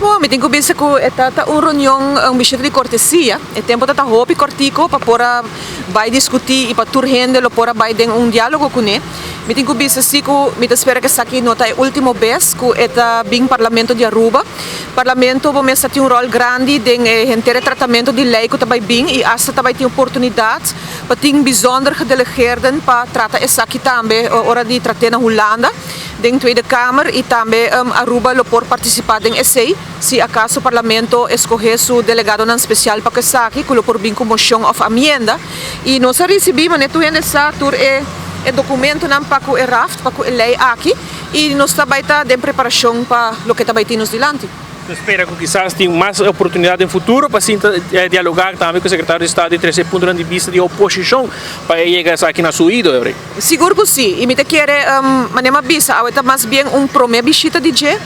Bon, mi tin ku bisa ku e ta un reunion, un bishita di kortesia. E tempu ta hopi kòrtiku pa por a bai diskutí i pa tur hende lo por a bai den un diálogo kuné. Mi tin ku bisa si ku mi ta spera ku esaki no ta e último bes ku e ta bin Parlamento di Aruba. Parlamento bo mester tin un ròl grandi den e henter e tratamentu di lei ku ta bai bin i asta ta bai tin oportunidat pa tin bijzonder gedelegeerden pa trata esaki tambe ora di trat'é na Hulanda. Den Tweede Kamer i tambe Aruba lo por partisipá den esei, si akaso Parlamento eskohé su delegadonan spesial pa ku esaki, ku lo por bin ku moshon òf amienda. I nos a risibí, manera tur hende sa, tur e e dokumentonan pa ku e raft, pa ku e lei aki, i nos ta bai ta den preparashon pa loke ta bai tin nos dilanti. Ta spera ku kisas tin mas oportunidat den futuro pa sinta dialogá tambe ku Sekretario di Estado i trese puntonan di bista di oposishon pa e yega esaki na su oido. Sigur ku si, i mi ta kere manera mi a bisa awe ta mas bien un prome bishita di dje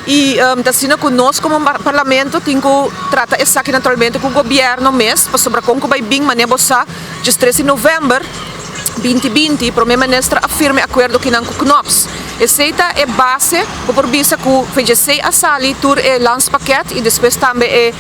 i ta asina ku nos komo parlamento tin ku trata esaki naturalmente ku gobièrnu mes pasobra kon ku bai bin manera bo sa djes tres di novèmber 2020 prome minister a firma e akuerdo kinan ku Knops. Esei ta e base bo por bisa ku VGC a sali tur e landspakket i despues tambe e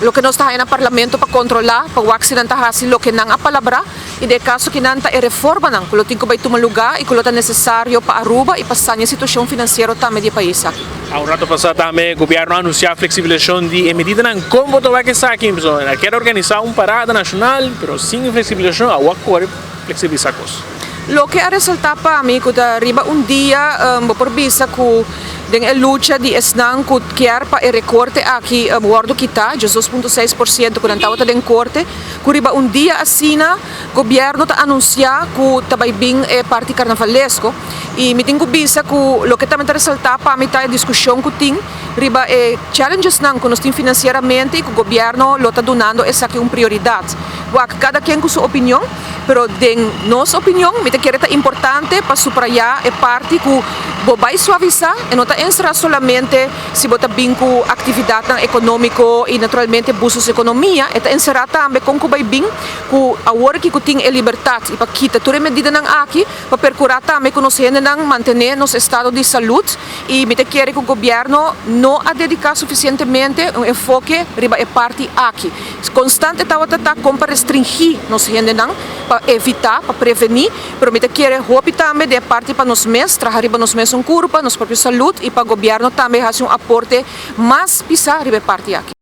loke nos ta haña na parlamento pa kontrolá pa wak si nan ta hasi loke nan a palabrá. I den e kaso kinan ta e reformanan ku lo tin ku bai tuma lugá i ku lo ta nesesario pa Aruba i pa sania e situashon finansiero tambe di e pais aki. A un rato pasá tambe gobièrnu a anunsiá fleksibilisashon di e medidanan. Kon bo ta wak esaki? Pasobra nan kier organisá un parada nashonal, pero sin e fleksibilisashon a wak kore fleksibilisá kos. Loke a resaltá pa mi ku ta riba un dia bo por bisa ku den e lucha di esnan ku kier pa e rekorte aki wòrdu kitá, 12.6% ku nan tabata den korte, Ku riba un dia asina gobièrnu ta anunsiá ku ta bai bin e parti karnavalesko i mi tin ku bisa ku loke tambe ta resaltá pa mi ta e diskushon ku tin riba e challengesnan ku nos tin finansieramente i ku gobièrnu lo ta dunando esaki un prioridat. Wak kada ken ku su opinion, pero den nos opinion mi ta kere ta importante pa suprayá e parti ku bo bai suavisá e no ta enserá solamente Si bo ta bin ku aktividatnan ekonómiko i naturalmente busa su ekonomia, e ta enserá tambe kon ku bai bin ku awor aki ku tin e libertat i pa kita tur e medidanan aki pa perkurá tambe ku nos hendenan mantené nos estado di salud i mi ta kere ku gobièrnu no a dediká sufisientemente un enfoke riba e parti aki. Konstante tabata ta kon pa restringí nos hendenan pa evitá, pa prevení. Pero mi ta kere hopi tambe den e parti pa nos mes traha riba nos mesun kurpa, nos propio salud y pa gobierno tambe haci un aporte mas pisa riba e parti aki.